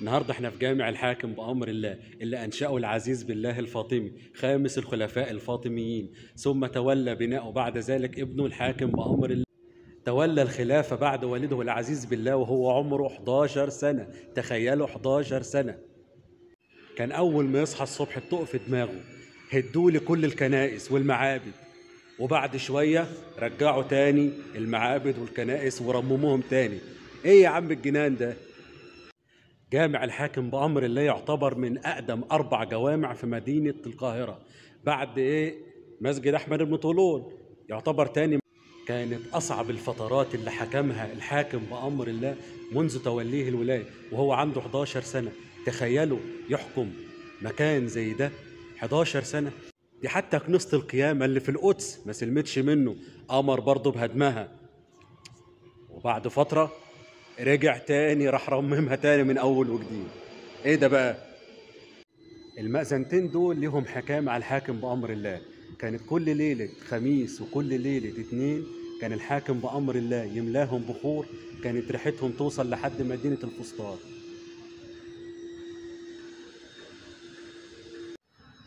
النهارده احنا في جامع الحاكم بأمر الله اللي أنشأه العزيز بالله الفاطمي خامس الخلفاء الفاطميين، ثم تولى بناؤه بعد ذلك ابنه الحاكم بأمر الله. تولى الخلافة بعد والده العزيز بالله وهو عمره 11 سنة. تخيلوا 11 سنة. كان أول ما يصحى الصبح تطق في دماغه هدوا لي كل الكنائس والمعابد، وبعد شوية رجعوا تاني المعابد والكنائس ورمموهم تاني. ايه يا عم الجنان ده؟ جامع الحاكم بأمر الله يعتبر من أقدم 4 جوامع في مدينة القاهرة، بعد ايه مسجد أحمد بن طولون يعتبر تاني. كانت أصعب الفترات اللي حكمها الحاكم بأمر الله منذ توليه الولاية وهو عنده 11 سنة. تخيلوا يحكم مكان زي ده 11 سنة. دي حتى كنيسة القيامة اللي في القدس ما سلمتش منه، أمر برضه بهدمها، وبعد فترة رجع تاني راح رممها تاني من أول وجديد. إيه ده بقى؟ المأذنتين دول ليهم حكاية مع الحاكم بأمر الله. كانت كل ليلة خميس وكل ليلة اتنين كان الحاكم بأمر الله يملاهم بخور، كانت ريحتهم توصل لحد مدينة الفسطاط.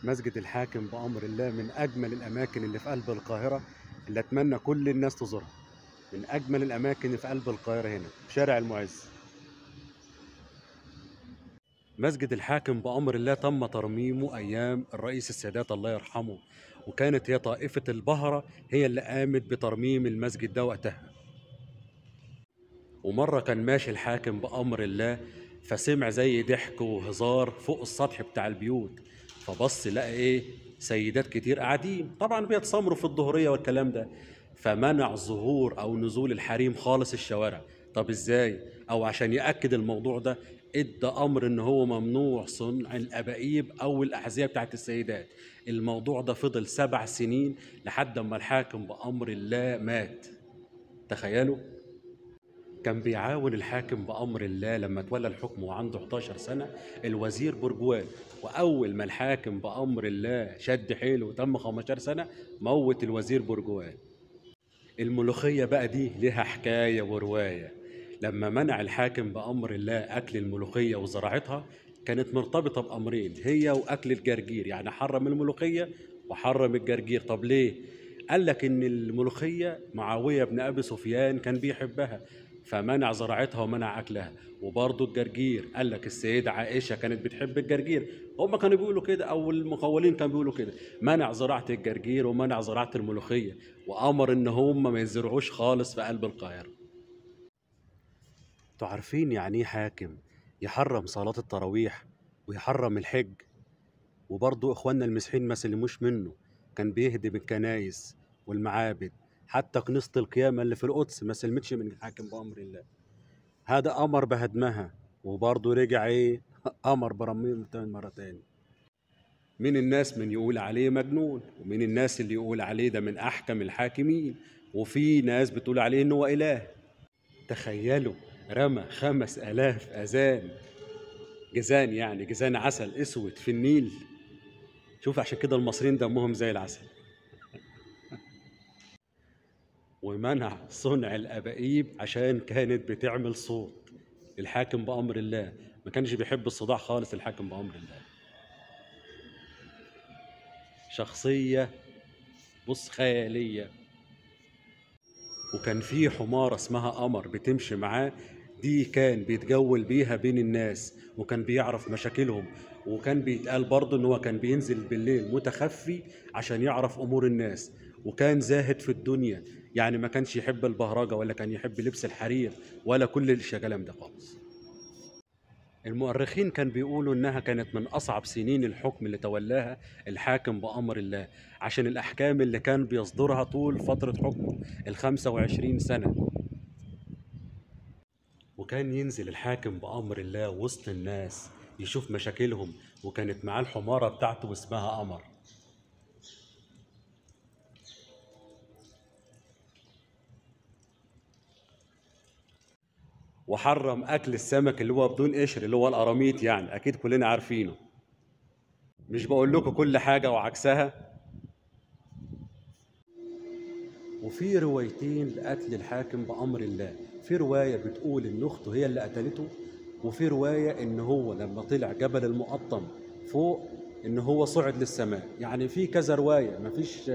مسجد الحاكم بأمر الله من أجمل الأماكن اللي في قلب القاهرة، اللي أتمنى كل الناس تزورها. من أجمل الأماكن اللي في قلب القاهرة هنا في شارع المعز. مسجد الحاكم بأمر الله تم ترميمه أيام الرئيس السادات الله يرحمه، وكانت هي طائفة البهرة هي اللي قامت بترميم المسجد ده وقتها. ومرة كان ماشي الحاكم بأمر الله فسمع زي ضحك وهزار فوق السطح بتاع البيوت، فبص لقى ايه سيدات كتير قاعدين طبعا بيتسامروا في الظهرية والكلام ده، فمنع ظهور او نزول الحريم خالص الشوارع. طب ازاي؟ او عشان يأكد الموضوع ده ادى امر ان هو ممنوع صنع الابائيب او الاحذية بتاعت السيدات. الموضوع ده فضل 7 سنين لحد ما الحاكم بأمر الله مات. تخيلوا. كان بيعاون الحاكم بأمر الله لما تولى الحكم وعنده 11 سنة الوزير برجوال، وأول ما الحاكم بأمر الله شد حيله وتم 15 سنة موت الوزير برجوال. الملوخية بقى دي لها حكاية ورواية. لما منع الحاكم بأمر الله أكل الملوخية وزراعتها كانت مرتبطة بأمرين، هي وأكل الجرجير. يعني حرم الملوخية وحرم الجرجير. طب ليه؟ قال لك إن الملوخية معاوية بن أبي سفيان كان بيحبها فمنع زراعتها ومنع أكلها، وبرضه الجرجير قال لك السيدة عائشة كانت بتحب الجرجير، هم كانوا بيقولوا كده أو المقولين كانوا بيقولوا كده. منع زراعة الجرجير ومنع زراعة الملوخية، وأمر إن هم ما يزرعوش خالص في قلب القاهرة. انتوا عارفين يعني ايه حاكم يحرم صلاة التراويح ويحرم الحج؟ وبرضه إخواننا المسيحيين ما سلموش منه، كان بيهدم الكنايس والمعابد، حتى كنيسة القيامة اللي في القدس ما سلمتش من الحاكم بأمر الله. هذا أمر بهدمها، وبرضه رجع إيه أمر برميم مرة تاني. من الناس من يقول عليه مجنون، ومن الناس اللي يقول عليه ده من أحكم الحاكمين، وفي ناس بتقول عليه إنه هو إله. تخيلوا رمى 5000 أذان جزان، يعني جزان عسل أسود في النيل. شوف عشان كده المصريين دمهم زي العسل. ومنع صنع الأبائيب عشان كانت بتعمل صوت. الحاكم بأمر الله ما كانش بيحب الصداع خالص. الحاكم بأمر الله شخصية بص خيالية. وكان في حمارة اسمها قمر بتمشي معاه، دي كان بيتجول بيها بين الناس وكان بيعرف مشاكلهم، وكان بيتقال برضه ان هو كان بينزل بالليل متخفي عشان يعرف امور الناس، وكان زاهد في الدنيا، يعني ما كانش يحب البهرجة ولا كان يحب لبس الحرير ولا كل الكلام ده خالص. المؤرخين كان بيقولوا انها كانت من اصعب سنين الحكم اللي تولاها الحاكم بأمر الله، عشان الاحكام اللي كان بيصدرها طول فترة حكمه ال 25 سنة. وكان ينزل الحاكم بأمر الله وسط الناس يشوف مشاكلهم، وكانت معاه الحمارة بتاعته واسمها قمر. وحرم اكل السمك اللي هو بدون قشر اللي هو القراميط، يعني اكيد كلنا عارفينه. مش بقول لكم كل حاجة وعكسها. وفي روايتين لقتل الحاكم بأمر الله. في رواية بتقول إن أخته هي اللي قتلته، وفي رواية إن هو لما طلع جبل المقطم فوق إن هو صعد للسماء. يعني في كذا رواية، مفيش